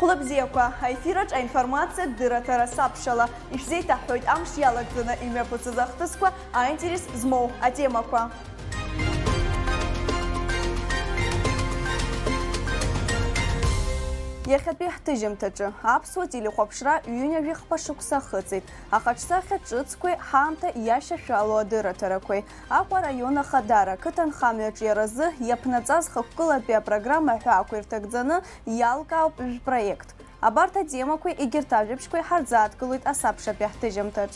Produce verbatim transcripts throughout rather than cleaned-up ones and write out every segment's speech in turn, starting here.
Хәлыбзиақәа, аефираҿ аинформациатә дырраҭара сабшала, ишәзеиҭаҳҳәоит амш иалагӡаны имҩаԥысыз ахҭысқәа, аинтерес змоу атемақәа. Иахьатәи ҳҭыжьымҭаҿы аԥсуа телехәаԥшра ҩынҩажәихԥа шықәса ахыҵит. Ахаҿсахьа ҿыцқәеи ҳаамҭа иашьашәалоу адырраҭарақәеи, Аҟәа араион Ахадара ақыҭанхамҩаҿ иаразы иаԥнаҵаз хықәкылатәи апрограмма аҳәаақәа ирҭагӡаны иалкаауп жәпроект. Абарҭ атемақәеи егьырҭ ажәабжьқәеи ҳарзааҭгылоит асабшатәи ҳҭыжьымҭаҿ.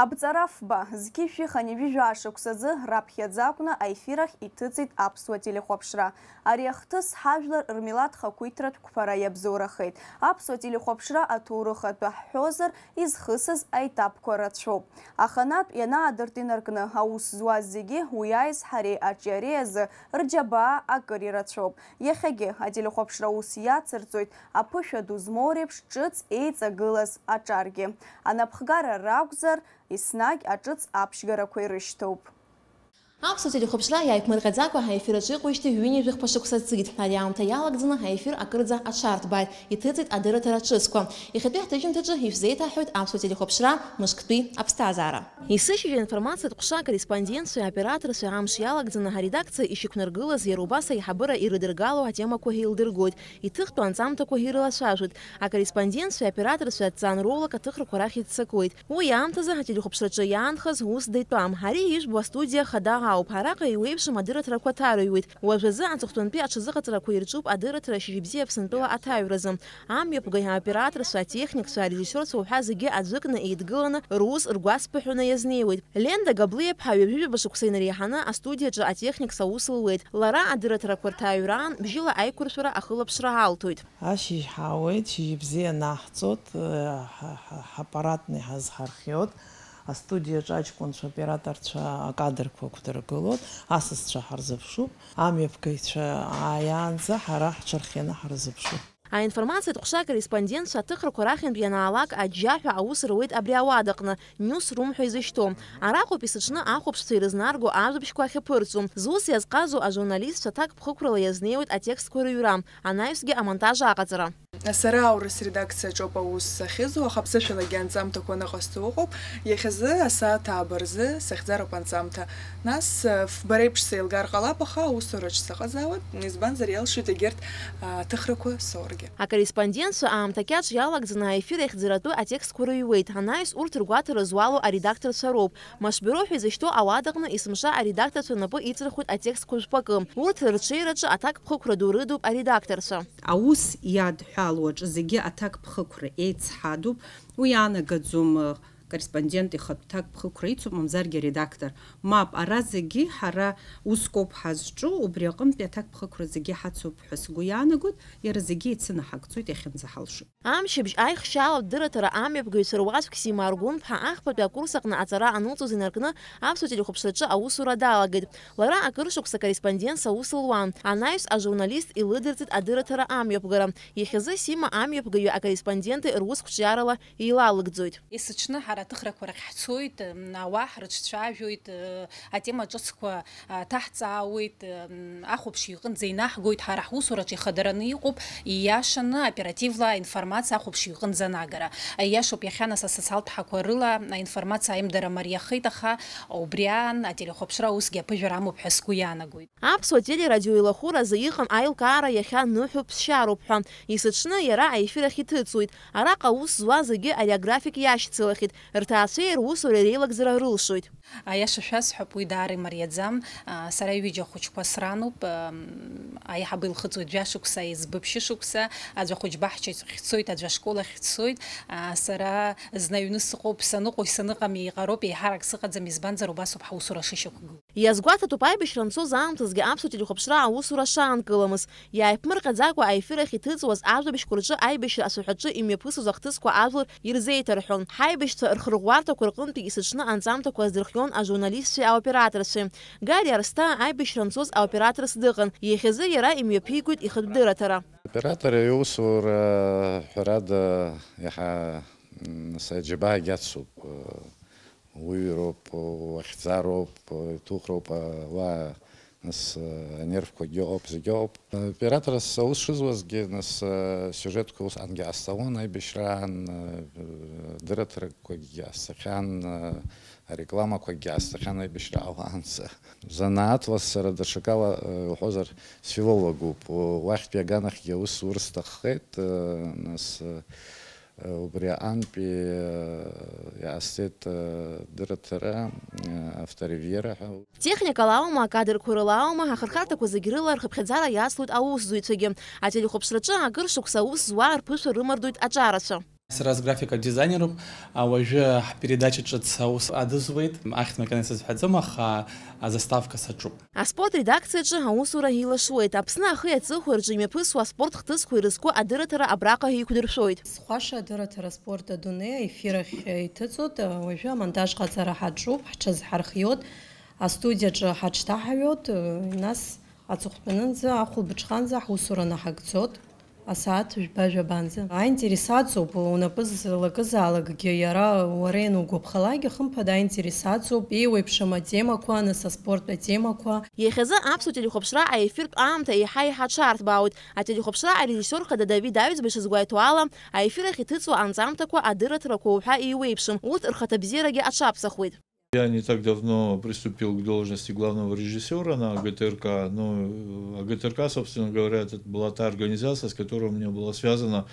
Абҵара фба, зқьи жәшәи хынҩажәи жәаа шықәсазы раԥхьаӡа акәны аефир ахь иҭыҵит аԥсуа телехәаԥшра. Ари ахҭыс ҳажәлар рмилаҭ хақәиҭратә қәԥара иабзоурахеит. Аԥсуа телехәаԥшра аҭоурых атәы ҳҳәозар, изхысыз аетапқәа рацәоуп. Аханатә ианаадырт инаркны, аус зуаз зегьы уи аизҳареи аҿиареи азы рџьабаа акыр ирацәоуп. Иахьагьы ателехәаԥшра аус иацырҵоит, аԥышәа ду змоу реиԥш ҿыц еиҵагылаз аҿаргьы. Анапхгара ракәзар, еснагь аҿыц аԥшьгарақәа ирышьҭоуп. Аԥсуа телехәаԥшра иааиԥмырҟьаӡакәа аефир аҿы иҟоижьҭеи ҩынҩажәихԥа шықәса ҵит. Ари аамҭа иалагӡаны аефир акырӡа аҽарҭбааит, иҭыҵит адырраҭара ҿыцқәа. Иахьатәи ҳҭыжьымҭаҿы ишәзеиҭаҳҳәоит аԥсуа телехәаԥшра мышктәи аԥсҭазаара. Есышьыжь аинформациатә ҟәша акорреспондентцәеи аоператорцәеи амш иалагӡаны аредакциа ишьақәнаргылаз иара убас аиҳабыра ирыдыргало атемақәа еилдыргоит, иҭыхтәу анҵамҭақәа ирылацәажәоит. Акорреспондентцәеи аоператорцәеи адҵан ролак аҭыхрақәа рахь иццакуеит. Уи аамҭазы ателехәаԥшраҿы иаанхаз ус датәам. Ари ижәбо астудиа хада ауп. Араҟа еиуеиԥшым адырраҭарақәа ҭарыҩуеит. Уажәазы аҵыхәтәантәи аҽазыҟаҵарақәа ирҿуп адырраҭара шьыжьбзиа Аԥсынтәыла аҭаҩразы. Амҩаԥгаҩ, аоператорцәа, атехникцәа, арежиссиорцәа уҳәа зегьы аӡәыкны еидгыланы рус ргәасԥыҳәаны иазнеиуеит. Лианда Габлиаԥҳа ҩажәижәаба шықәса инареиҳаны астудиаҿы атехникс аус луеит. Лара адырраҭарақәа рҭааҩраан бжьыла аиқәыршәара ахылаԥшра алҭоит. Ашьыжь ҳаауеит, шьыжьбзиа анаҳҵоит, ҳа, ҳа, ҳаппаратны иҳазҳархиоит. Астудиаҿы аҷкәынцәа, операторцәа акадрқәа ықәдыргылоит, асасцәа ҳарзыԥшуп, амҩаԥгаҩцәа ааиаанӡа ҳара ҳҽырхианы ҳарзыԥшуп. Аинформациатә ҟәша акорреспондентцәа аҭыхрақәа рахьынтә ианаалак аџьџьаҳәа аус руеит абри ауадаҟны, Newsroom ҳәа изышьҭоу. Араҟоуп есыҽны ахәаԥшцәа ирызнарго ажәабжьқәа ахьаԥырҵо. Зус иазҟазоу ажурналистцәа аҭакԥхықәрала иазнеиуеит атекстқәа рыҩра, анаҩсгьы амонтаж аҟаҵара. Сара аурыс редакциаҿоуп аус ахьызуа, аха ԥсышәалагьы анҵамҭақәа аныҟасҵо ыҟоуп. Иахьазы асааҭ ааба рзы сахьӡароуп анҵамҭа. Нас, фба реиԥш сеилгар ҟалап, аха аусураҿ сыҟазаауеит, избанзар, иалшоит егьырҭ, а, аҭыхрақәа соургьы. Акорреспондентцәа аамҭа кьаҿ иалагӡаны аефир ахьӡаратәы атекстқәа рыҩуеит, анаҩс урҭ ргәаҭара зуало аредакторцәа роуп. Машбюро ҳәа изышьҭоу ауадаҟны есымша аредакторцәа рнапы иҵырхуеит атекстқәа жәпакы. Урҭ рырҽеираҿы аҭакԥхықәра ду рыдуп аредакторцәа. Аус иадҳәалоу аҿы зегьы аҭакԥхықәра еицҳадуп. Уи иаанагаӡом, э, корреспондент ихатә ҭакԥхықәра ицуп, мамзаргьы аредактор. Мап, ара зегьы ҳара уск ауп ҳазҿу, убри аҟынтәи аҭакԥхықәра зегьы ҳацуп ҳәа сгәы иаанагоит, иара зегьы еицынаҳагӡоит иахьынӡаҳалшо. Амшыбжь аихшьаалатә дырраҭара амҩаԥгаҩцәа руаӡәк Сима Аргәынԥҳа ахԥатәи акурс аҟны аҵара анылҵоз инаркны аԥсуа телехәаԥшраҿы аусура далагеит. Лара акыр шықәса корреспондентс аус луан. Анаҩс ажурналист илыдырҵеит адырраҭара амҩаԥгара. Иахьазы Сима амҩаԥгаҩи акорреспонденти рус қәҿиарала еилалыгӡоит. Есыҽны ҳара аҭыхрақәа рахь ҳцоит, м, ауаа ҳрыҿцәажәоит, ы, атема ҿыцқәа, а, ҭаҳҵаауеит, м, ахәаԥшҩы иҟынӡа инаҳгоит, ҳара ҳусураҿы ихадараны иҟоуп, ииашаны, оперативла аинформациа ахәаԥшҩы иҟынӡа анагара. Ииашоуп, иахьа нас асоциалтә ҳақәа рыла аинформациа аимдара мариахеит, аха убри аан ателехәаԥшра усгьы аԥыжәара амоуп ҳәа сгәы иаанагоит. Аԥсуа телерадиоеилахәыразы иҟам аилкаара иахьа ныҳәоуп, ԥсшьароуп ҳәа. Есыҽны иара аефир ахь иҭыҵуеит. Араҟа аус зуа зегьы ари аграфик иашьцылахьеит, рҭаацәеи русуреи реилагӡара рылшоит. Аиаша шәасҳәап, уи даара имариаӡам. Сара ҩыџьа ахәыҷқәа срануп. Аиҳабы илхыҵуеит жәашықәса, аиҵбы ԥшьышықәса, аӡәы ахәыҷбаҳчахь дцоит, аӡәы ашкол ахь дцоит. Сара зны аҩны сыҟоуп, саныҟоу саныҟам еиҟароуп, еиҳарак сыҟаӡам, избанзар, убасоуп ҳусура шышьақәгылоу. Иазгәаҭатәуп аибашьра анцоз аамҭазгьы аԥсуа телехәаԥшра аусура шаанкыламыз. Иааиԥмырҟьаӡакәа аефир ахь иҭыҵуаз ажәабжьқәа рҿы аибашьра ацәаҳәаҿы имҩаԥысыз ахҭысқәа ажәлар ирзеиҭарҳәон. Ҳаибашьцәа рхырӷәӷәарҭақәа рҟынтәи есыҽны анҵамҭақәа аздырхион ажурналистцәеи аоператорцәеи. Гари Арсҭаа аибашьра анцоз аоператорс дыҟан. Иахьазы иара имҩаԥигоит ихатә дырраҭара. Аоператор иусура, ҳәарада, иаҳа, м, саџьабаагьы ацуп. Уаҩроуп, уахьӡароуп, иҭухроуп, уа Нас, э, анервқәагьы ыҟоуп, зегьы ыҟоуп. Э, операторс аус шызуазгьы, нас, э, сиужетқәа усҟангьы ҟасҵалон, аибашьраан, э, дырраҭарақәагьы ҟасҵахьан, э, арекламақәагьы ҟасҵахьан аибашьра ҟалаанӡа. Занааҭла сара даҽакала, э, уҳәозар, сфилологуп. Уахьтәи аганахьгьы аус ур сҭаххеит, э, нас, э, Убри аҟынтәи, э, иҟасҵеит, э, дырраҭара, э, авторевиера ҳәа. Техникала аума, акадрқәа рыла аума, ахырхарҭақәа зегь рыла рхыԥхьаӡара иацлоит аусзуҩцәагьы. Ателехәаԥшраҿы акыр шықәса аус зуа рԥышәа рымардоит аҿарацәа. Сара сграфикатә дизайнеруп, а, уажәы ҳпередача ҿыц аус адызуеит, ахьӡ макьана исызҳәаӡом, аха азаставка саҿуп. Аспорт редакциаҿы аусура еилашуеит. Аԥсны ахи аҵыхәеи рҿы имҩаԥысуа аспорт хҭысқәа ирызку адырраҭара абраҟа еиқәдыршәоит. Схәаша адырраҭара Спорт адунеи аефир ахь иҭыҵуеит. Уажәы амонтаж ҟаҵара ҳаҿуп, ҳҽазҳархиоит, астудиаҿы ҳаҽҭаҳаҩуеит, нас аҵыхәтәанынӡа, ахәылбыҽханӡа ҳусура наҳагӡоит. Асааҭ жәба-жәабанӡа. Аинтерес аҵоуп, унапы злакызаалакгьы иара уара ианугәаԥхалакгьы, хымԥада, аинтерес аҵоуп, еиуеиԥшым атемақәа, нас аспорттә атемақәа. Иахьазы аԥсуа телехәаԥшра аефиртә аамҭа еиҳа-еиҳа аҽаарҭбаауеит. Ателехәаԥшра арежиссиор хада Давид Аҩӡба ишазгәеиҭо ала, аефир ахь иҭыҵуа анҵамҭақәа, адырраҭарақәа уҳәа еиуеиԥшым, урҭ рхаҭабзиарагьы аҽаԥсахуеит. Я не так давно приступил к должности главного режиссера на А Г Т Р К. Ну, э, А Г Т Р К, собственно говоря, это была та организация, с которой у меня было связано,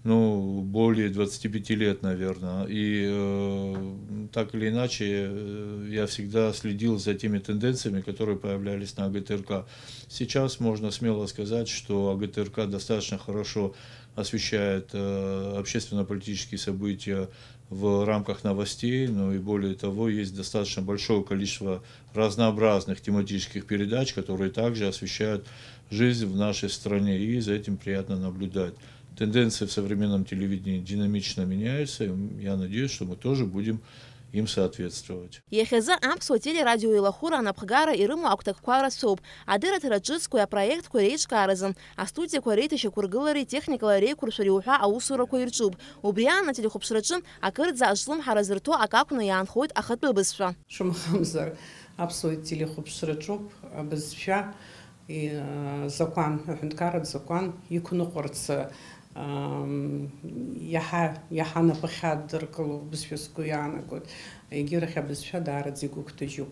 ну, более двадцати пяти лет, наверное. И, э, так или иначе, э, я всегда следил за теми тенденциями, которые появлялись на А Г Т Р К. Сейчас можно смело сказать, что А Г Т Р К достаточно хорошо освещает, э, общественно-политические события в рамках новостей, ну и более того, есть достаточно большое количество разнообразных тематических передач, которые также освещают жизнь в нашей стране, и за этим приятно наблюдать. Тенденции в современном телевидении динамично меняются, и я надеюсь, что мы тоже будем им соответствовать. Иахьазы аԥсуа телерадиоеилахәыра анапхгара ирымоу агәҭакқәа рацәоуп. Адырраҭара ҿыцқәеи апроектқәеи реиҿкааразы астудиақәа реиҭашьақәыргылареи техникала реиқәыршәареи уҳәа аусурақәа ирҿуп. Убри аан ателехәаԥшраҿы акырӡа азҿлымҳара зырҭо акы акәны иаанхоит ахатәы бызшәа. Шамахамзар, аԥсуа телехәаԥшраҿоуп абызшәа, и-, закәан, аҳәынҭқарратә закәан иқәныҟәарц, ам, иаҳа, иаҳа напы ахьаддыркыло бызшәа сгәы иаанагоит. Егьирахь абызшәа даараӡа игәыгәҭажьуп.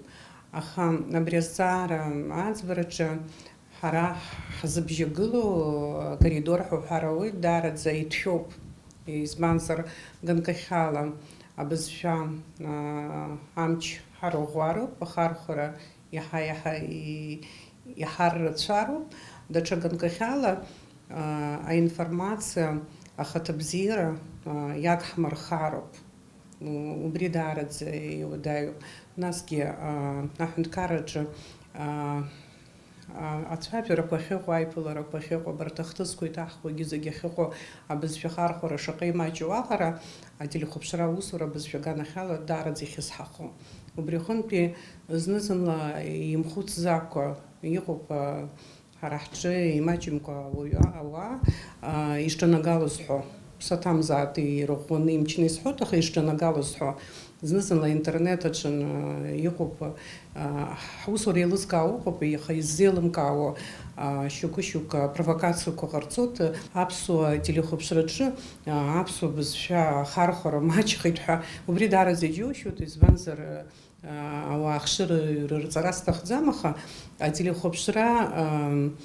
Аха абри азҵаара аӡбараҿы ҳара ҳзыбжьагылоу акоридор ҳәа уҳәар ауеит, даараӡа иҭшәоуп. Избанзар, ганкахьала абызшәа, аа, амч ҳарӷәӷәароуп, ахархәара иаҳа-иаҳа и-, иҳаррацәароуп, даҽа ганкахьала, аа, аинформациа ахаҭабзиара, аа, иагҳмырхароуп. У-, убри даараӡа иуадаҩуп. Насгьы, аа, аҳәынҭқарраҿы, аа, а-, ацәажәарақәа ахьыҟоу, аиԥыларақәа ахьыҟоу, абарҭ ахҭысқәа иҭаҳхуагьы зегьы ахьыҟоу абызшәа ахархәара шаҟа имаҷу аҟара, ателехәаԥшра аусура абызшәа аганахьала даараӡа ихьысҳахом. Убри аҟынтәи зны-зынла имхәыцӡакәа иҟоуп, а, ҳара ҳҿы имаҷымкәа ауаҩы, ауаа, а, ишҿанагалоз ҳәо. Саҭамзааит, ирӷәӷәаны имчны исҳәоит, аха ишҿанагалоз ҳәо. Зны-зынла аинтернет аҿы, а, иҟоуп, а, ҳусура еилызкаауа ыҟоуп, аха иззеилымкаауа, а, шьоукы-шьоукы апровокациақәа ҟарҵоит. Аԥсуа телехәаԥшраҿы, а, аԥсуа бызшәа ахархәара маҷхеит ҳәа, убри даараӡа иџьоушьоит, избанзар, а, ауаа ахшыҩ рырҵара сҭахӡам, аха ателехәаԥшра, ам,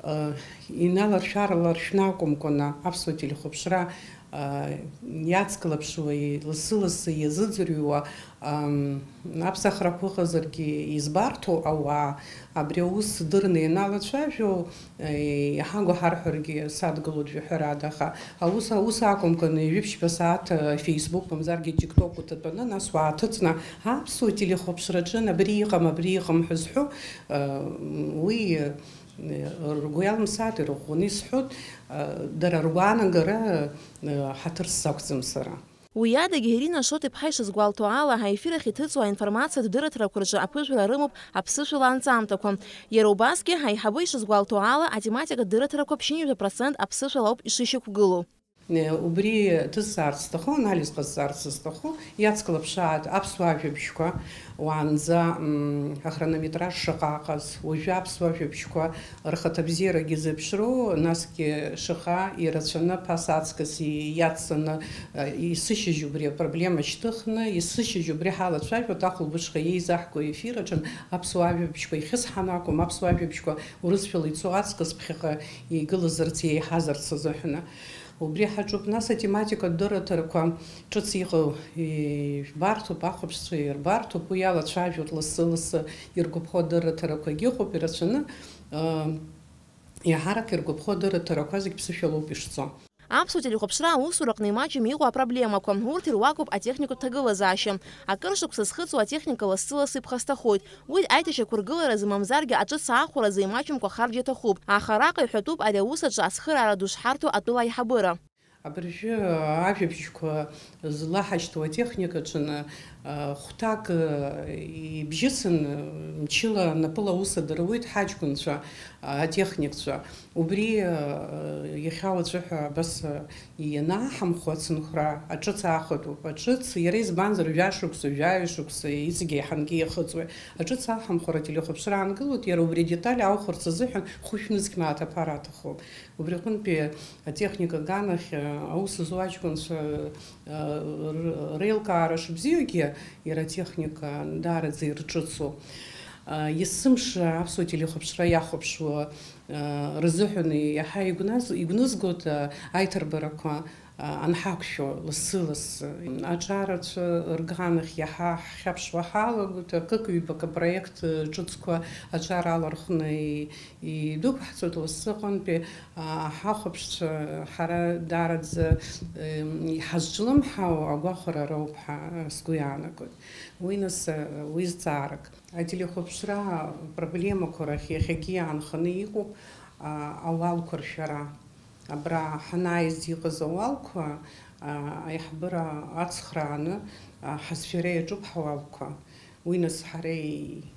а, иналаршәарларшәны акәымкәаны, аԥсуа телехәаԥшра, а, иацклаԥшуа, лассы-лассы иазыӡырҩуа, ам, аԥсахрақәа ыҟазаргьы избарҭоу ауаа, абри аус дырны ианалацәажәо, Иҳагу ҳарҳәаргьы садгылоит жәаҳәарада, аха аус, аус акәымкәаны, ҩажәи ԥшьба сааҭ, э, Facebook мамзаргьы TikTok уҭатәаны, нас уааҭыҵны, аԥсуа телехәаԥшраҿы абри иҟам, абри иҟам ҳәа зҳәо, э, уи, э, ргәы иалымсааит, ирыӷәӷәаны исҳәоит, э, дара ргәаанагара, э, ҳаҭыр сзақәӡам сара. Уи адагьы, Ирина Шот-иԥҳа ишазгәалҭо ала, аефир ахь иҭыҵуа аинформациатә дырраҭарақәа рҿы аԥыжәара рымоуп аԥсышәала анҵамҭақәа. Иара убасгьы, аиҳабы ишазгәалҭо ала, атематикатә дырраҭарақәа ԥшьынҩажәа процент аԥсышәала ауп ишышьақәгылоу. Убри ҭысҵаарц сҭаху, анализ ҟасҵарц сҭаху, иацклаԥшааит аԥсуа ажәабжьқәа, уаанӡа, м, ахронометраж шаҟа ыҟаз, уажәы аԥсуа ажәабжьқәа рхаҭабзиарагьы зеиԥшроу, насгьы шаҟа ирацәаны ԥаса аҵкыс иацҵаны, э, есышьыжь убри апроблема шьҭыхны, есышьыжь убри ҳалацәажәоит, ахәылбыҽха иеизаҳго ефир аҿы аԥсуа ажәабжьқәа ихьысҳаны акәым, аԥсуа ажәабжьқәа урысшәала ицо аҵкыс ԥхьаҟа игылазарц, еиҳазарц азыҳәаны. Убри ҳаҿуп, нас атематикатә дырраҭарақәа ҿыц иҟоу ижәбарҭоуп, ахәаԥшцәа ирбарҭоуп, уи иалацәажәоит лассы-лассы иргәаԥхо адырраҭарақәагьы ыҟоуп, ирацәаны, ыы, иаҳарак иргәаԥхо адырраҭарақәа зегь ԥсышәалоуп ишцо. Аԥсуа телехәаԥшра аусураҟны имаҷым иҟоу апроблемақәа, урҭ ируакуп атехникатә ҭагылазаашьа. Акыр шықәса зхыҵуа атехника лассы-лассы иԥхасҭахоит. Уи аиҭашьақәыргыларазы мамзаргьы аҿыц аахәаразы имаҷымкәа харџьа аҭахуп. Аха араҟа иҳәатәуп ари аус аҿы ацхыраара ду шҳарҭо атәыла аиҳабыра. Абыржәы ажәабжьқәа злаҳашьҭуа атехника аҽаны, а, хәҭак, а, ибжьысын, мчыла напыла аус адыруеит ҳаҷкәынцәа, а, атехникцәа. Убри, а, иахьа уаҵәы ҳәа абас, а, ианаҳамхәа ацынхәра аҿыц аахәатәуп. Аҿыц, иара избанзар, жәашықәса, жәаҩа шықәса иҵегь еиҳангьы иахыҵуеит. Аҿыц аҳамхәара ателехәаԥшра аангылоит, иара убри адеталь аухәарц азыҳәан хәышә нызқь мааҭ аԥара аҭахуп. Убри аҟынтәи атехника аганахь, а, аус зуа аҷкәынцәа, а, р-, реилкаара шыбзиоугьы, иара атехника даараӡа ирҿыцу. А, есымша аԥсуа телехәаԥшра иахәаԥшуа, а, рзыҳәан иаҳа игәназ-, игәнызгоит, а, аиҭарбарақәа, а, анҳақәшәо лассы-лассы. Аҿарацәа рганахь иаҳа ҳхьаԥшуа ҳалагоит, акык-ҩбак апроект ҿыцқәа аҿар алархәны и-, идәықәҳҵоит лассы аҟынтәи, а, ҳахәаԥшцәа ҳара даараӡа, ем, иҳазҿлымҳау агәахәара роуп ҳәа сгәы иаанагоит. Уи нас, а, уи зҵаарак. Ателехәаԥшра проблемақәа рахь иахьагьы иаанханы иҟоуп, а, ауалқәа ршәара. Абра ҳанааиз иҟаз ауалқәа, а, аиҳабыра ацхрааны, а, ҳазшәара иаҿуп ҳауалқәа. Уи нас ҳара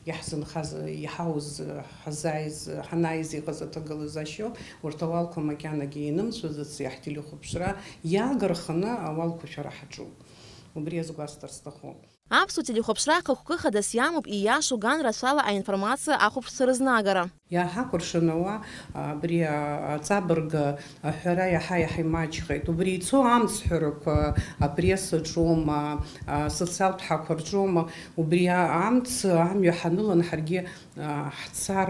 иаҳзынхаз, иҳауз, ҳазааиз, ҳанааиз иҟаз аҭагылазаашьоуп. Урҭ ауалқәа макьанагьы инымҵәаӡац, иаҳтелехәаԥшра иагарханы ауалқәа шәара ҳаҿуп. Убри азгәасҭар сҭахуп. Аԥсуа телехәаԥшра ахықәкы хадас иамоуп ииашоу ган рацәала аинформациа ахәаԥшцәа рызнагара. Иаҳакәыршанауа абри, а, аҵабырг аҳәара иаҳа-иаҳа имаҷхеит. Убри ицо амцҳәарақәа апрессаҿоума, асоциалтә ҳақәа рҿоума, убри амц амҩа ҳанылан ҳаргьы, а, ҳцар,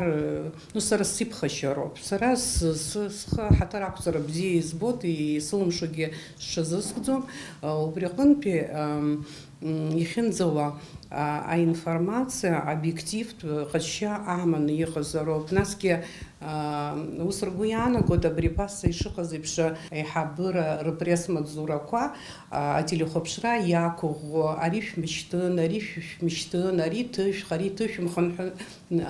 ну, сара сиԥхашьароуп. Сара с-, с-, схы аҳаҭыр ақәҵара бзиа избоит, исылымшогьы сҽазыскӡом. А, убри аҟынтәи, ам, м, ихьынӡауа, а, аинформациа обиективтә ҟазшьа аманы иҟазароуп. Насгьы, а, ус ргәы иаанагоит абри ԥаса ишыҟаз еиԥш аиҳабыра рыпресс-маҵзурақәа, а, ателехәаԥшра иақәыӷәӷәо, ари шәмышьҭын, ари шәышәмышьҭын, ари ҭышәх, ари ҭышәымхынҳәы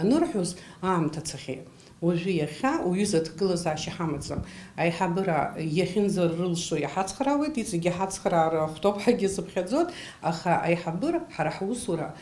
анырҳәоз аамҭа цахьеит. Уажәы иахьа уҩыза аҭагылазаашьа ҳамаӡам. Аиҳабыра иахьынӡаррылшо иҳацхраауеит, иҵегьы ҳацхраара хәҭоуп ҳәагьы сыԥхьаӡоит, аха аиҳабыра ҳара ҳусура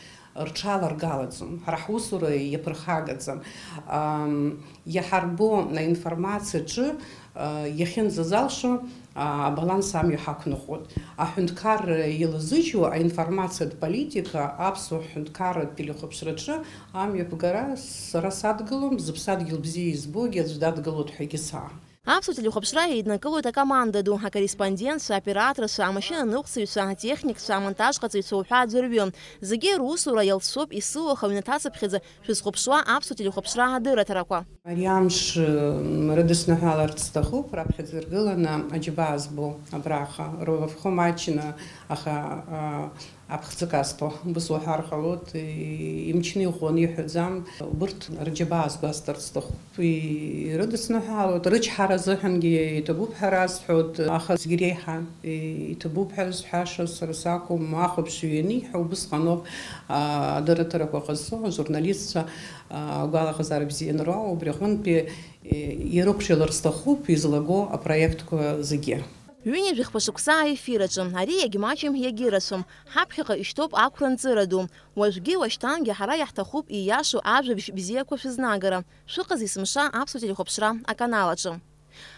рҽаларгалаӡом, ҳара ҳусура иаԥырхагаӡам. Ам, иаҳарбо аинформациаҿы, а, иахьынӡазалшо, а, абаланс амҩа ҳақәныҟәоит. Аҳәынҭқарра илазыжьуа аинформациатә политика аԥсуа ҳәынҭқарратә телехәаԥшраҿы амҩаԥгара сара садгылом, зыԥсадгьыл бзиа избогьы аӡә дадгылоит ҳәагьы саҳам. Аԥсуа телехәаԥшра еиднакылоит акоманда ду, акорреспондентцәа, аоператорцәа, амашьынаныҟәцаҩцәа, атехникцәа, амонтажҟаҵаҩцәа уҳәа аӡәырҩы. Зегьы русура иалҵшәоуп, исылоу ахаҩнаҭа цыԥхьаӡа шәызхәаԥшуа аԥсуа телехәаԥшра адырраҭарақәа. Ари амш, м, рыдысныҳәаларц сҭахуп, раԥхьаӡа иргыланы аџьабаа збо абраҟа, рывахәхо маҷны, аха, а, аԥхӡы казҭо, убыс уҳәар ҟалоит, и-, имчны иӷәӷәаны иҳәаӡам, убырҭ рџьабаа азгәасҭарц сҭахуп. И-, ирыдысныҳәалоит, рычҳара азыҳәангьы иҭабуп ҳәа расҳәоит, аха зегь реиҳа и-, иҭабуп ҳәа зҳәаша сара сакәым, ахәаԥшҩы ианиҳәа, убысҟаноуп, а, адырраҭарақәа ҟазҵо ажурналистцәа, а, агәалаҟазаара бзианы роуа, убри аҟынтәи, и-, ирықәҿиалар сҭахуп излаго апроектқәа зегьы. Ҩынҩажәи хԥа шықәса аефир аҿы, ари иагьмаҷым, иагьырацәам, ҳаԥхьаҟа ишьҭоуп ақәра нҵыра ду. Уажәгьы, уашьҭангьы ҳара иаҳҭахуп ииашоу ажәабжь бзиақәа шәызнагара. Шәыҟаз есымша аԥсуа телехәаԥшра аканал аҿы.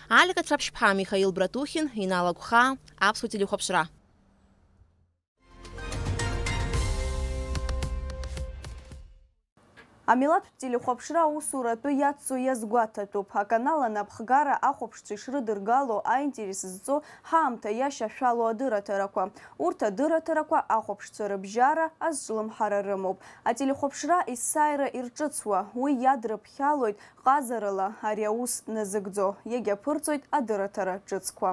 Алика Цәаԥшьԥҳа, Михаил Братухин, Инал Агәхаа, Аԥсуа телехәаԥшра. Амилаҭтә телехәаԥшра аусура атәы иацу иазгәаҭатәуп. Аканал анапхгара ахәаԥшцәа ишрыдыргало аинтерес зҵо ҳаамҭа иашьашәало адырраҭарақәа. Урҭ адырраҭарақәа ахәаԥшцәа рыбжьара азҿлымҳара рымоуп. Ателехәаԥшра есааира ирҿыцуа, уи иадрыԥхьалоит ҟазарала ари аус назыгӡо, иагьаԥырҵоит адырраҭара ҿыцқәа.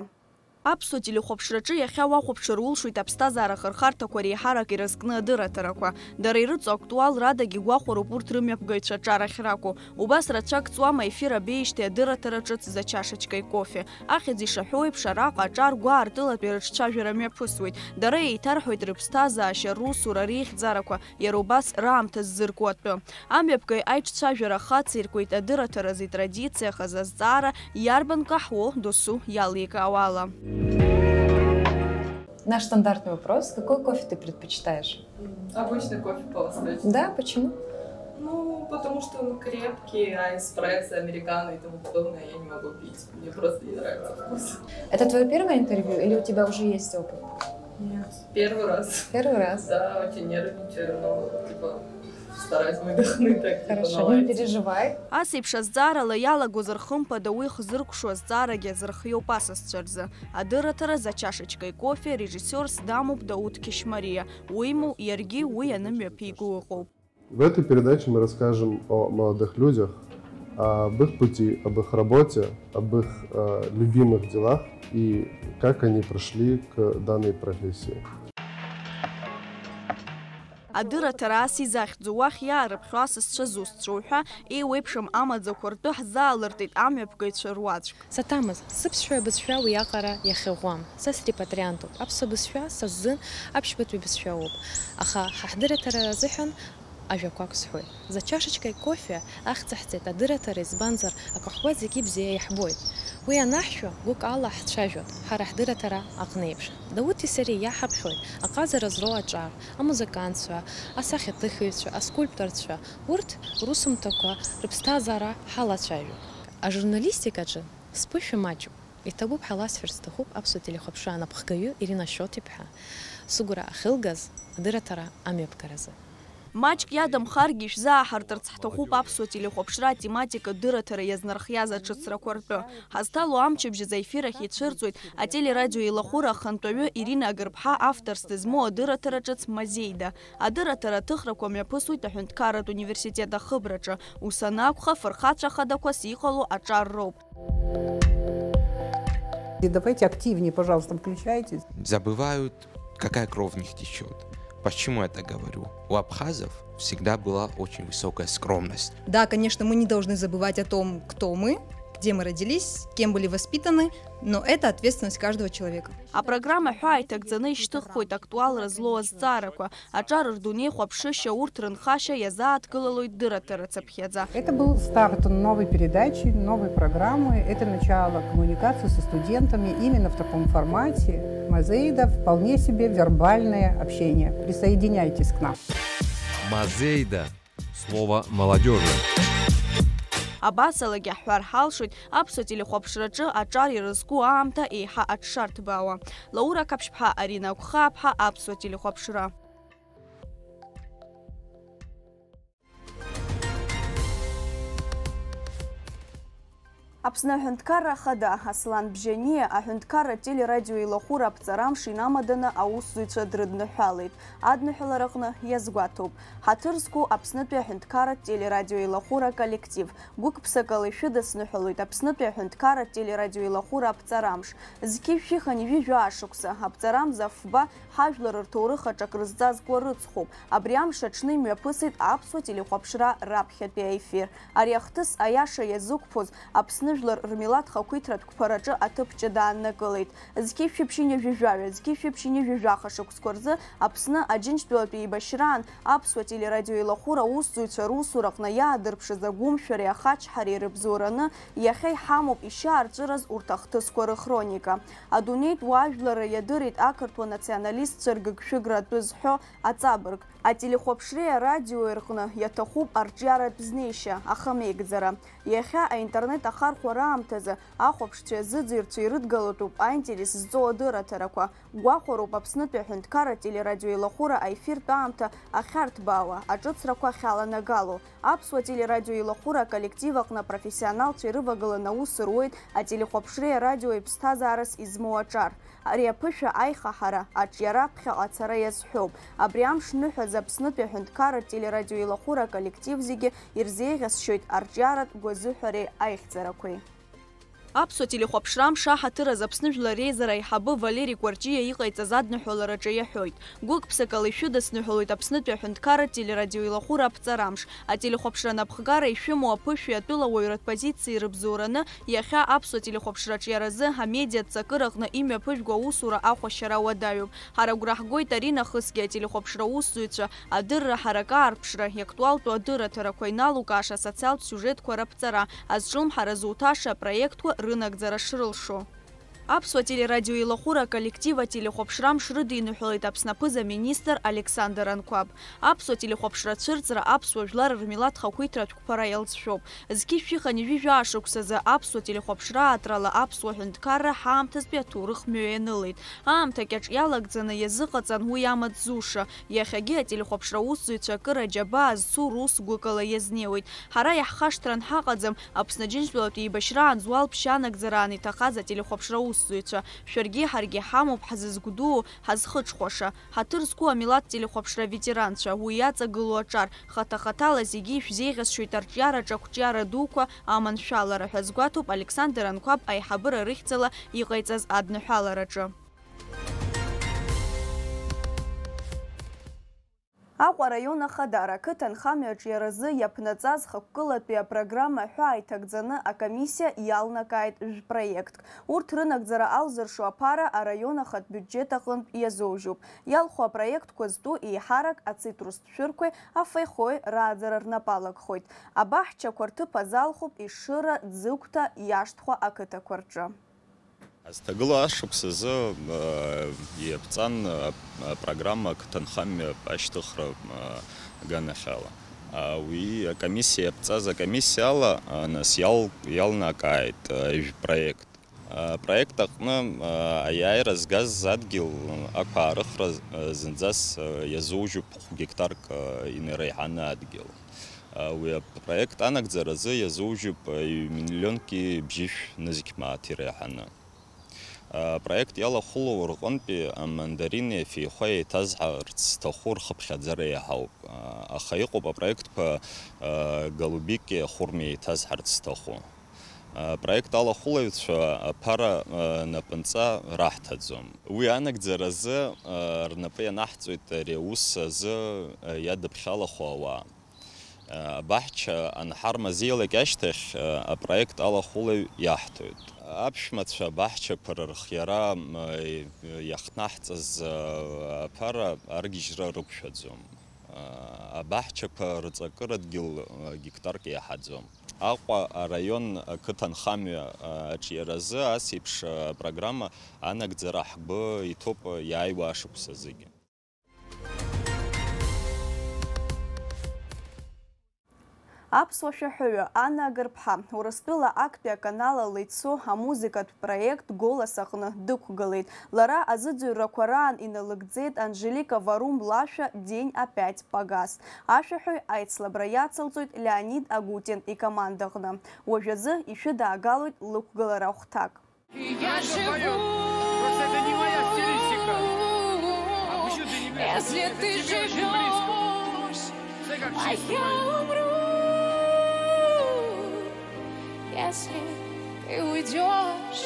Аԥсуа телехәаԥшраҿы иахьа уахәаԥшыр улшоит аԥсҭазаара ахырхарҭақәа реиҳарак ирызкны адырраҭарақәа. Дара ирыҵоу актуалрадагь игәахәароуп урҭ рымҩаԥгаҩцәа аҿар ахьрақәу. Убас рацәак ҵуама ефир абеижьҭеи адырраҭара ҿыц «За чашечкой кофе». Ахьӡ ишаҳәо еиԥш, араҟа аҿар гәаартылатәи рыҿцәажәара мҩаԥысуеит. Дара еиҭарҳәоит рыԥсҭазаашьа, русура, реихьӡарақәа, иара убас раамҭа ззырку атәы. Амҩаԥгаҩ аиҿцәажәара хациркуеит адырраҭаразы итрадициахаз азҵаара, иарбан каҳуоу досу иаликаауала. Наш стандартный вопрос. Какой кофе ты предпочитаешь? Обычный кофе полосочный. Да, почему? Ну, потому что он крепкий, а эспрессо, американо и тому подобное я не могу пить. Мне просто не нравится вкус. Это твоё первое интервью или у тебя уже есть опыт? Нет, первый раз. Первый раз? Да, очень нервничаю, но, типа, стараюсь выдохнуть так, типа, Хорошо, не наладить. Переживай. Ас еиԥш азҵаарала иалагозар, хымԥада, уи хзыркәшо азҵаарагьы азырхиоуп асасцәа рзы. Адырраҭара «За чашечкой кофе» арежиссиорс дамоуп Дауҭ Қьышьмариа. Уимоу, иаргьы уи анымҩаԥиго ыҟоуп. В этой передаче мы расскажем о молодых людях, об их пути, об их работе, об их, э, любимых делах и как они пришли к данной профессии. Адырраҭара ас изахьӡу, уахь иаарыԥхьо асасцәа зусҭцәоу ҳәа еиуеиԥшым амаӡақәа ртәы ҳзаалыртит амҩаԥгаҩцәа руаӡәк. Саҭамыз, сыԥсшәа абызшәа уиаҟара иахьыӷәӷәам. Са срепатриантуп. Аԥсуа бызшәа са сзын аԥшьбатәи бызшәа ауп. Аха ҳа ҳдырраҭара азыҳәан ажәақәак сҳәоит. «За чашечкой кофе» ахьӡ ҳҵеит адырраҭара, избанзар, акахәба зегьы бзиа иаҳбоит. Уи анаҳшәо, гәык ала ҳцәажәоит, ҳара ҳдырраҭара аҟны еиԥш. Дауҭи сареи иаҳаԥхьоит аҟазара зроу аҿар, амузыкантцәа, асахьаҭыхыҩцәа, аскульпторцәа, урҭ русумҭақәа, рыԥсҭазаара ҳалацәажәоит. Ажурналистикаҿы сԥышәа маҷуп. Иҭабуп ҳәа ласҳәар сҭахуп аԥсуа телехәаԥшра анапхгаҩы Ирина Шьоҭиԥҳа сыгәра ахьылгаз адырраҭара амҩаԥгаразы. Маҷк иадамхаргьы ишәзааҳартырц ҳҭахуп аԥсуа телехәаԥшра атематика дырраҭара иазнархиаз аҿыцрақәа ртәы. Ҳазҭало амчыбжь азы аефир ахь ицәырҵуеит ателерадиоеилахәыра ахантәаҩы Ирина Агырԥҳа авторс дызмоу адырраҭара ҿыц «Мазеида». Адырраҭара аҭыхрақәа мҩаԥысуеит аҳәынҭқарратә университет ахыбраҿы. Ус анакәха, фырхацәа хадақәас иҟало аҿар роуп. И давайте активнее, пожалуйста, включайтесь. Забывают, какая кровь в них течёт. Почему я так говорю? У абхазов всегда была очень высокая скромность. Да, конечно, мы не должны забывать о том, кто мы, где мы родились, кем были воспитаны, но это ответственность каждого человека. Апрограмма ҳәаа иҭагӡаны ишьҭыххоит актуалра злоу азҵаарақәа, аҿар рдунеихәаԥшышьа, урҭ рынхашьа иазааҭгылалоит дырраҭара цыԥхьаӡа. Это был старт новой передачи, новой программы. Это начало коммуникации со студентами именно в таком формате. Мазеида — вполне себе вербальное общение. Присоединяйтесь к нам. Мазеида. Слово молодёжи. Абасалагьы ҳҳәар ҳалшоит аԥсуа телехәаԥшраҿы аҿар ирызку аамҭа еиҳа аҽшарҭбаауа. Лаура Қаԥшьԥҳа, Арина Агәхааԥҳа, аԥсуа телехәаԥшра. Аԥсны Аҳәынҭқарра Ахада Аслан Бжьаниа аҳәынҭқарра телерадиоеилахәыра аԥҵарамш инамаданы аусзуҩцәа дрыдныҳәалеит, адныҳәалараҟны иазгәаҭоуп. Ҳаҭыр зқәу Аԥснытәи аҳәынҭқарратә телерадиоеилахәыра аколлектив. Гәык-ԥсыкала ишәыдысныҳәалоит Аԥснытәи аҳәынҭқарратә телерадиоеилахәыра аԥҵарамш. Зқьи жәшәи хынҩажәи жәаа шықәса аԥҵарамза афба ҳажәлар рҭоурых аҿы акрызҵазкуа рыцхәуп. Абри амш аҽны имҩаԥысит аԥсуа телехәаԥшра раԥхьатәи аефир. Ари ахҭыс аиаша иазықәԥоз Аԥсны жәлар рмилаҭ хақәиҭратә қәԥараҿы аҭыԥ ҷыда ааннакылеит. Зқьи шәшәи ԥшьынҩажәи жәаҩа, зқьи шәшәи ԥшьынҩажәи жәаха шықәсқәа рзы Аԥсны Аџьынџьтәылатәи еибашьраан аԥсуа телерадиоеилахәыра аусзуҩцәа русураҟны иаадырԥшыз агәымшәареи ахачҳареи рыбзоураны иахьа иҳамоуп ишьаарҵәыраз урҭ ахҭысқәа рыхроника. Адунеитә уаажәларра иадырит ақырҭуа националистцәа ргыгшәыгра атәы зҳәо аҵабырг. Ателехәаԥшреи арадиои рҟны иаҭахуп арҿиаратә знеишьа, ахамеигӡара. Иахьа аинтернет ахархә Аԥсуа раамҭазы ахәаԥшцәеи азыӡырҩцәеи ирыдгылатәуп аинтерес зҵоу адырраҭарақәа. Гәахәароуп Аԥснытәи аҳәынҭқарра телерадиоилахәыра аефиртә аамҭа ахьарҭбаауа, аҿыцрақәа ахьаланагало. Аԥсуа телерадиоилахәыра аколлектив аҟны апрофессионалцәа ирывагыланы аус руеит ателехәаԥшреи арадиои ԥсҭазаарас измоу аҿар. Ари аԥышәа аихаҳара, аҿиара аԥхьаҟа ацара иазҳәоуп. Абри амш ныҳәаз Аԥснытәи аҳәынҭқарратә телерадиоилахәыра аколлектив зегьы ирзеиӷьасшьоит арҿиаратә гәазыҳәареи аихьӡарақәеи. Аԥсуа телехәаԥшра амш аҳаҭыр азы Аԥсны Жәлар Реизара аиҳабы Валери Кәарҷиа иҟаиҵаз адныҳәалараҿы иаҳәоит. Гәык-ԥсыкала ишәыдысныҳәалоит Аԥснытәи аҳәынҭқарратә телерадиоилахәыра аԥҵарамш. Ателехәаԥшра анапхгара ишәымоу аԥышәеи атәылауаҩратә позициеи рыбзоураны, иахьа аԥсуа телехәаԥшра аҿиаразы амедиа ҵакыраҟны имҩаԥыжәго аусура ахәашьара уадаҩуп. Ҳара агәра ҳгоит аринахысгьы ателехәаԥшра аусзуҩцәа адырра ҳаракы аарԥшра, иактуалтәу адырраҭарақәа иналукааша асоциалтә сиужетқәа раԥҵара, азҿлымҳара зуҭаша апроектқәа рынагӡара шрылшо. Аԥсуа телерадиоилахәыра аколлектив ателехәаԥшра амш рыдиныҳәалеит Аԥсны аԥыза-министр Александр Анқәаб. Аԥсуа телехәаԥшра ацәырҵра аԥсуа жәлар рмилаҭ хақәиҭратә қәԥара иалҵшәоуп. Зқьи жәшәи хынҩажәи жәаа шықәсазы аԥсуа телехәаԥшра аатрала аԥсуа ҳәынҭқарра ҳаамҭазтәи аҭоурых мҩа ианылеит. Аамҭа кьаҿ иалагӡаны иазыҟаҵан уи амаҵ зуша. Иахьагьы ателехәаԥшра аусзуҩцәа акыр аџьабаа зцу рус гәыкала иазнеиуеит. Ҳара иаҳхашҭран ҳаҟаӡам, Аԥсны Аџьынџьтәылатә еибашьраан зуалԥшьа анагӡараан иҭахаз ателехәаԥшра аусзуҩцәа. Шәаргьы ҳаргьы ҳамоуп ҳазызгәдуу, ҳазхыҽхәаша. Ҳаҭыр зқәу амилаҭ телехәаԥшра аветеранцәа, уи иаҵагылоу аҿар, хаҭа-хаҭала зегьы ишәзеиӷьасшьоит арҿиараҿы ақәҿиара дуқәа аманшәалара ҳәа азгәаҭоуп Александр Анқәаб аиҳабыра рыхьӡала иҟаиҵаз адныҳәалараҿы. Аҟәа араион Ахадара ақыҭанхамҩа аҿиаразы иаԥнаҵаз хықәкылатәи апрограмма ҳәа иҭагӡаны акомиссиа иалнакааит жәпроектк. Урҭ рынагӡара алзыршо аԥара араион ахатә биуџьет аҟынтә иазоужьуп. Иалху апроектқәа зтәу еиҳарак ацитрустә шәырқәеи афеихои рааӡара рнапы алагхоит. Абаҳчақәа рҭыԥ азалхуп Ешыра, Ӡыгәҭа, Иашҭхәа ақыҭақәа рҿы. Ҳазҭагылоу ашықәс азы, э, иаԥҵан, э, апрограмма ақыҭанхамҩа ашьҭыхра, э, аганахьала. Э, уи акомиссиа иаԥҵаз акомиссиала, э, нас иал-, иалнакааит, э, жәпроект. Апроект аҟны, э, аиааира згаз адгьыл ақәаарыхра, э, зынӡас, э, иазужьуп хә гектарк, э, инареиҳаны адгьыл. Уи апроект анагӡаразы иазужьуп ҩ-миллионки бжьышә нызқь мааҭ иреиҳаны. Апроект иалахәылоу рҟынтәи амандарини афеихәеи еиҭазҳарц зҭаху рхыԥхьаӡара иаҳауп, аха иҟоуп апроектқәа голубики ахәырми еиҭазҳарц зҭаху. Апроект алахәылаҩцәа аԥара напынҵа раҳҭаӡом. Уи анагӡаразы рнапы ианаҳҵоит ари аус азы иадыԥхьалахо ауаа. Абаҳча анҳармазеилак ашьҭахь, апроект алахәылаҩ иаҳҭоит. Аԥшәмацәа абаҳчақәа рырхиара, м, иахҭнаҳҵаз, аԥара аргьежьра рықәшәаӡом. Абаҳчақәа рҵакыра дгьыл, гектарк иаҳаӡом. Аҟәа араион ақыҭанхамҩа аҿиаразы ас еиԥш апрограмма анагӡара ҳгәы иҭоуп иааиуа ашықәса зегьы. Аԥсуа шәаҳәаҩы Анна Агырԥҳа Урыстәыла актәи аканал ала ицо амузыкатә проект Голос аҟны дықәгылеит. Лара азыӡырҩрақәа раан иналыгӡеит Анжелика Варум лашәа День опять погас. Ашәаҳәаҩ аицлабра иацылҵоит Леонид Агутин икомандаҟны. Уажәазы ишәыдаагалоит лықәгылара ахәҭак. Я живу, если ты живешь, а я умру, если ты уйдешь.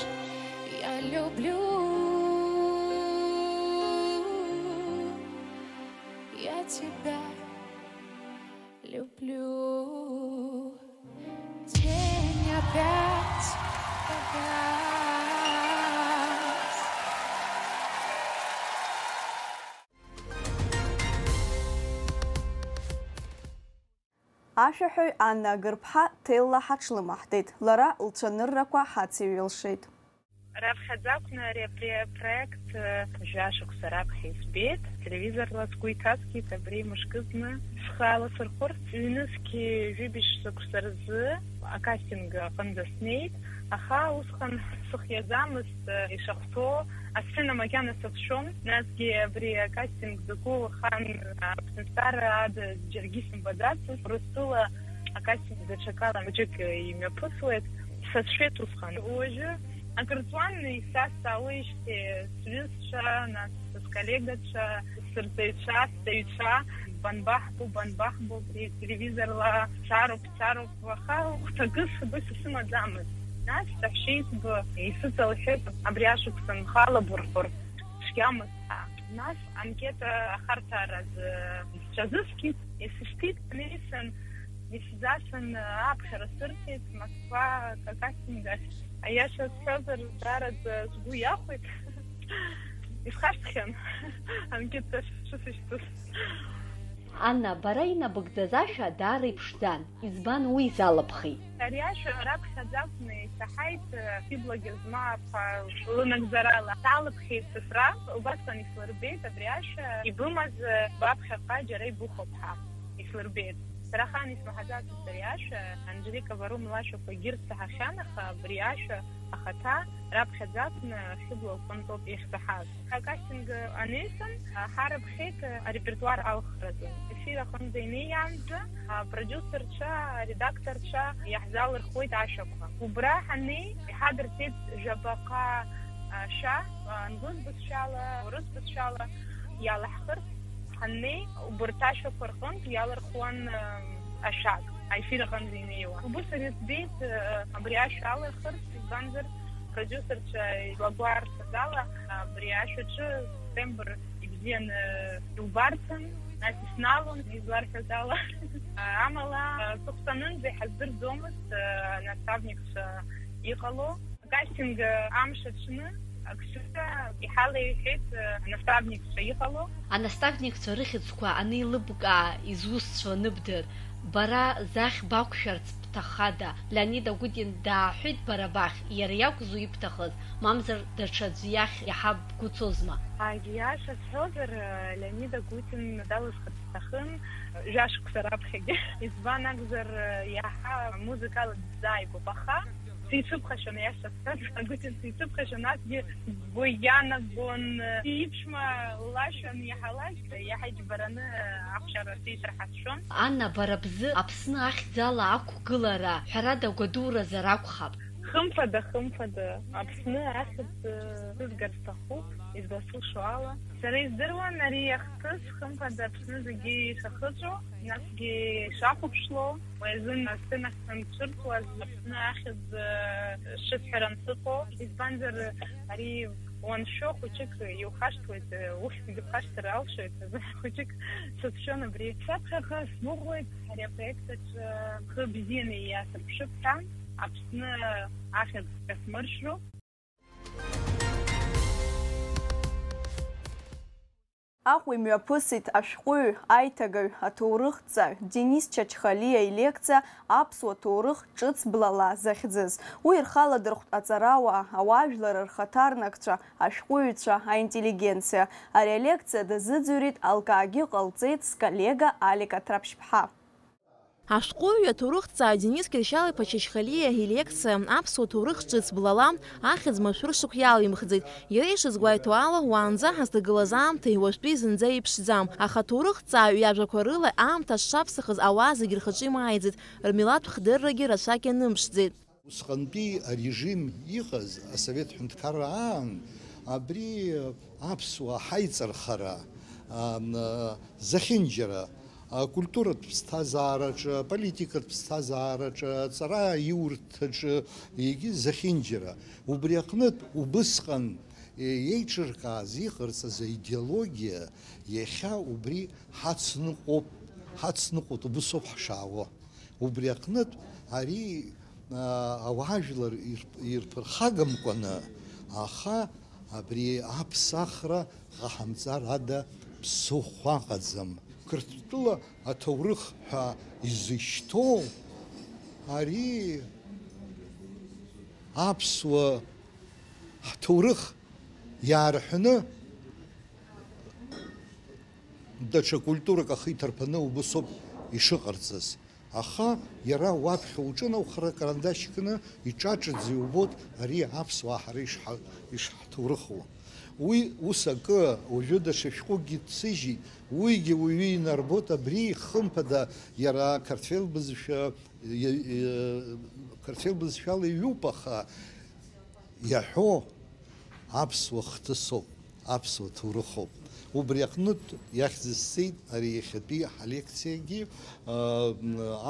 Я люблю, я тебя люблю. День опять погас. Ашәаҳәаҩ Анна Агырԥҳа ҭелла ҳаҽлымаҳдеит, лара лцәаныррақәа ҳацеиҩылшеит. Раԥхьаӡа акәны ари апре-, апроект, э, жәа шықәса раԥхьа избеит, телевизорла сгәы иҭаскит абри мышкызны схы аласырхәырц. Ҩнызқьи жәибжь шықәса рзы акастинг аҟынӡа снеит, аха усҟан сыхиаӡамызт, э, ишахәҭоу асцена макьана сацәшәон, насгьы абри акастинг закәу ахаан Аԥсны Стар ада џьаргьы сымбаӡацызт, Урыстәыла акастинг даҽакала хәыҷык имҩаԥысуеит, сацәшәеит усҟан. Уажәы акыр ҵуан, исазҵаауеижьҭеи сҩызцәа, нас сколлегацәа, сырҵаҩцәа, сҵаҩцәа, банбаҳбо, банбаҳбо, абри телевизорла цароуп, цароуп, аха хәҭакы сгәы сысымаӡамызт. Нас саҳәшьеиҵбы исыҵалҳәеит, абри ашықәсан халабырхәыр цәгьамызт ҳәа. Нас анкета ахарҭәааразы сҽазыскит, исышьҭит, неисын, исзасын, аԥхьара сырҭеит Москва акастинг ахь. Аиаша сҳәозар, даараӡа сгәы иахәеит. Исхашҭхьан анкета шысышьҭыз. Анна, бара инабыгӡаз ашәа даара иԥшӡан. Избан уи изалыԥхеит? Ари ашәа раԥхьаӡа акәны исаҳаит, э, сиблогер змоу аԥа лынагӡарала. Салыԥхьеит сасра, убасҟан ислырбеит абри ашәа, ибымаз, э, баԥхьаҟа џьара ибыхәап ҳәа ислырбеит. Сара ахаан исмаҳаӡацызт ари ашәа, Анжелика Варум лашәақәа егьырҭ саҳахьан, аха абри ашәа ахаҭа раԥхьаӡа акәны Хьыбла лҟынтәоуп иахьсаҳаз. Акастинг анеисын, ҳарыԥхьеит арепертуар алхразы. Ефир аҟынӡа инеиаанӡа апродиусерцәа, аредакторцәа иаҳзалырхуеит ашәақәа. Убра ҳаннеи, иҳадырҵеит жәабаҟа ашәа, англыз бызшәала, урыс бызшәала иалаҳхырц ҳаннеи, убарҭ ашәақәа рҟынтә иалырхуан, ы, ашәак, аефир аҟынӡа инеиуа. Убыс ари збеит, ы, абри ашәа алырхырц, избанзар, продиусерцәа излагәарҭаз ала, абри ашәаҿы сепtember ибзианы иубарҭан, нас исналон, изларҳәаз ала. Амала, ы, сыхәҭанынӡа иҳаздырӡомызт, ы, анаставникцәа иҟало. Акастинг амш аҽны, Аксиура иҳалеиҳәеит, э, анаставникцәа иҟало. Анаставникцәа рыхьӡқәа анеилыбкаа, изусҭцәоу аныбдыр, бара захь бақәшәарц бҭаххада? Леонид Агутин дааҳәит бара бахь, иара иакәзу ибҭахыз, мамзар даҽаӡә иахь иаҳа бгәы цозма? Егьи иаша сҳәозар, э, Леонид Агутин далысхырц сҭахын, э, жәашықәса раԥхьагьы. Избан акәзар, э, иаҳа музыкала дсзааигәоуп, аха сицәыԥхашьон, аиаша сҳәар, Агутин сицәыԥхашьон, насгьы сгәы иаанагон, иԥшәма лашәан иаҳалак, иаҳа иџьбараны ахәшьара сеиҭарҳасшьон. Анна, бара бзы Аԥсны ахьӡала ақәгылара, ҳәарада, гәадуразар акәхап? Хымԥада, хымԥада, Аԥсны ахьӡ, э, сызгар сҭахуп, изласылшо ала. Сара издыруан ари иахҭыс, хымԥада, Аԥсны зегьы ишахыҵәо, насгьы ишахәаԥшло. Уи азын асценахь санцәырҵуаз, Аԥсны ахьӡ, э, сшысҳәаран сыҟоу. Избанзар, ари уаншәо хәыҷык иухашҭуеит, э, ухьӡгьы ԥхашьҭыр алшоит, азы хәыҷык сацәшәон абри. Саԥхьаҟа сгәыӷуеит, ари апроект аҿы бхы бзианы иаасырԥшып ҳәа, Аԥсны ахьӡ касмыршәроуп. Аҟәа имҩаԥысит ашәҟәыҩҩ, аиҭагаҩ, аҭоурыхҭҵааҩ Денис Чачхалиа илекциа "Аԥсуа ҭоурых ҿыц блала" захьӡыз. Уи ирхаладырхәт аҵарауаа, ауаажәлар рхаҭарнакцәа, ашәҟәыҩҩцәа, аинтеллигенциа. Ари алекциа дазыӡырҩит, алкаагьы ҟалҵеит сколлега Алик Аҭраԥшьԥҳа. Ашәҟәыҩҩы, аҭоурыхҭҵааҩ Денис Кьыршьал-иԥа Чачхалиа илекциа "Аԥсуа ҭоурых ҿыц блала, ахьӡ машәыр шықәса иалимхӡеит". Иара ишазгәеиҭо ала, уаанӡа ҳазҭагылаз аамҭеи уажәтәи зынӡа еиԥшӡам, аха аҭоурыхҭҵааҩ иажәақәа рыла аамҭа шцаԥсахыз ауаа зегьы рхаҿы имааиӡеит, рмилаҭтә хдыррагьы рацәак ианымԥшӡеит. Усҟантәи арежим иҟаз, асовет ҳәынҭқарра аан, абри аԥсуаа ҳаиҵархара, ам, зехьынџьара, акультуратә ԥсҭазаараҿы, аполитикатә ԥсҭазаараҿы, аҵараиурҭаҿы, егьи зехьынџьара. Убри аҟнытә убысҟан, е, еиҿыркааз, иҟарҵаз аидеологиа иахьа убри ҳацныҟәоуп, ҳацныҟәоит, убысоуп ҳшаауа. Убри аҟнытә ари, а, ауаажәлар ирԥ-, ирԥырхагамкәаны, аха абри аԥсахра ҟаҳамҵар ада ԥсыхәа ыҟаӡам. Қырҭтәыла аҭоурых ҳәа изышьҭоу ари аԥсуа Ҳҭоурых иаарҳәны, даҽа культурак ахы иҭарԥаны убыс ауп ишыҟарҵаз. Аха иара уаԥхьа уҿынаухар, акарандашь кны иҿаҿаӡа иубоит ари аԥсуаа ҳара ишҳа-, ишҳҭоурыхуа. Уи ус акы, уажәы даҽа шәҟәыкгьы дсыжьит, уигьы уаҩы инарбоит, абри хымԥада иара қырҭфел бызшәа, иа-, иа-, қырҭфел бызшәала иҩуп, аха иаҳәо аԥсуа хҭысоуп, аԥсуа ҭоурыхоуп. Убри аҟнытә иахьӡысҵеит ари иахьатәи ҳалекциагьы, аа,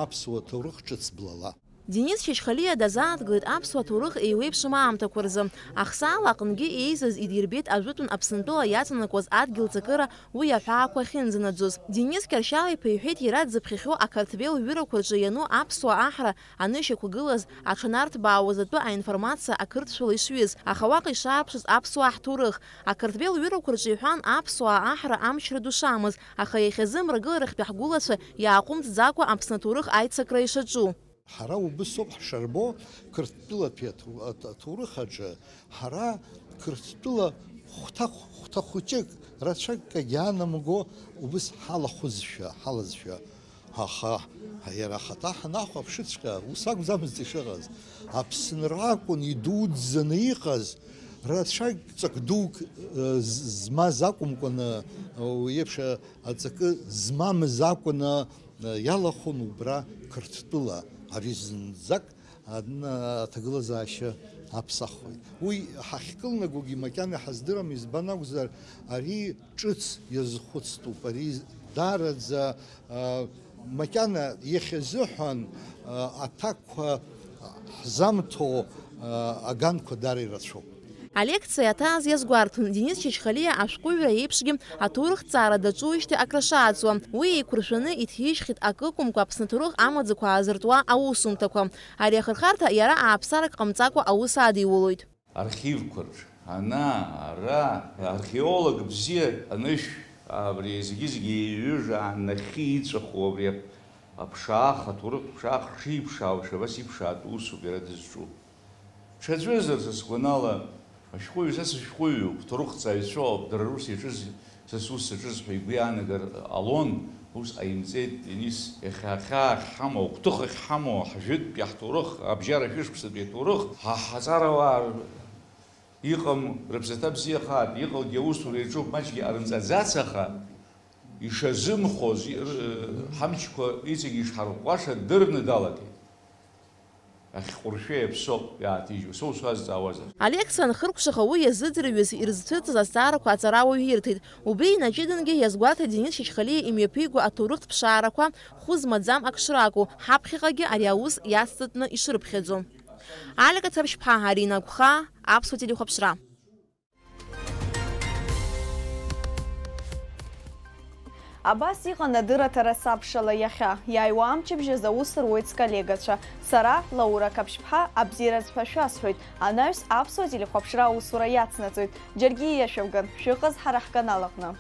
аԥсуа ҭоурых ҿыц блала. Денис Чачхалиа дазааҭгылеит аԥсуа ҭоурых еиуеиԥшым аамҭақәа рзы. Ахсаала аҟынгьы еизаз идирбеит ажәытәан Аԥсынтәыла иаҵанакуаз адгьыл ҵакыра уи аҳәаақәа ахьынӡанаӡоз. Денис Кьаршьал-иԥа иҳәеит, иара дзыԥхьахьоу ақарҭбеи лҩырақәа рҿы иану аԥсуа аҳра анышьақәгылаз аҽанарҭбаауаз атәы аинформациа ақырҭшәала ишҩыз, аха уаҟа ишааԥшыз аԥсуаа ҳҭоурых. Ақырҭбеи лҩырақәа рҿы иҳәан аԥсуаа аҳра амчра ду шамаз, аха иахьазы Мрагыларахьтәи ҳгәылацәа иааҟәымҵӡакәа Аԥсны аҭоурых аицакра ишаҿу. Ҳара убыс ауп ҳшарбо, Қырҭтәылатәи аҭоу-, аҭ-, аҭоурых аҿы ҳара Қырҭтәыла хәҭа-, хәҭа хәыҷык, рацәак агьаанамго убыс ҳалахәызшәа, ҳалазшәа. Аха иара ахаҭа ҳанахәаԥшыҵәҟьа, ус акәӡамызт ишыҟаз. Аԥсынра акәын идуӡӡаны иҟаз, рацәак ҵак дук, э, з-, змаз акәымкәаны, уи еиԥш аҵакы змамыз акәны, э, иалахәын убра Қырҭтәыла. Ари зынӡак адна-, аҭагылазаашьа аԥсахуеит. Уи ҳахькылнагогьы макьана иҳаздырам, избан акәзар, ари ҿыц иазхәыцтәуп, ари даараӡа, а, макьана иахьазыҳәан, а, аҭакқәа ҳзамҭо, а, аганқәа даара ирацәоуп. Алекциа аҭааз иазгәарҭон Денис Чачхалиа ашәҟәыҩҩра еиԥшгьы аҭоурыхҭҵаара даҿуижьҭеи акрашааӡуа. Уи еиқәыршәаны иҭижьхьеит акы акәымкәа Аԥсны аҭоурых амаӡақәа аазыртуа аусумҭақәа. Ари ахырхарҭа иара ааԥсарак ҟамҵакәа аус адиулоит. Архивқәа рҿы, ана, ара, археолог бзиа анышә, абри зегьы-зегьы еиҩыжаан нахьхьи иҵәаху абри аԥшаах, аҭоурыхтә ԥшаах шиԥшаауа, абас иԥшаатәу усуп иара дызҿу. Ҽаӡәызар, са сгәанала, ашәҟәыҩҩы, са сышәҟәыҩҩуп, ҭоурыхҭҵааҩцәоуп, дара рус иаҿыз, са сус саҿыз ҳәа игәы иаанагар ҟалон, ус ҟаимҵеит, Денис, иахьа ахьаа ахьҳамоу, агәҭыха ахьҳамоу, ҳжәытәтәи ҳҭоурых, абжьара шәышықәсатәи аҭоурых, ҳа ҳаҵарауаа иҟам, рыԥсаҭа бзиахааит, иҟалгьы аусура иаҿуп, маҷгьы ҟарымҵаӡац, аха ишазымхоз, ир-, ҳамчқәа иҵегь ишҳарӷәӷәаша дырны далагеит. Ахьҟәыршәеи аԥсоуп иааҭижьуа, са усазҵаауазар. Алекциа анхыркәшаха уи иазыӡырҩыз, ирызцәырҵыз азҵаарақәа аҵарауаҩ ирҭеит. Убри инаҷыдангьы иазгәарҭеит Денис Чачхалиа имҩаԥиго аҭоурыхтә ԥшаарақәа хәы змаӡам ак шракәу, ҳаԥхьаҟагьы ари аус иацҵатәны ишрыԥхьаӡо. Алика Ҭаршьԥҳа, Арина Агәхаа, Аԥсуа телехәаԥшра. Абас иҟан адырраҭара сабшала иахьа. Иааиуа амчыбжь азы аус руеит сколлегацәа. Сара, Лаура Қаԥшьԥҳа, абзиаразы ҳәа шәасҳәоит, анаҩс аԥсуа телехәаԥшра аусура иацнаҵоит. Џьаргьы ииашәымган, шәыҟаз ҳара ҳканал аҟны.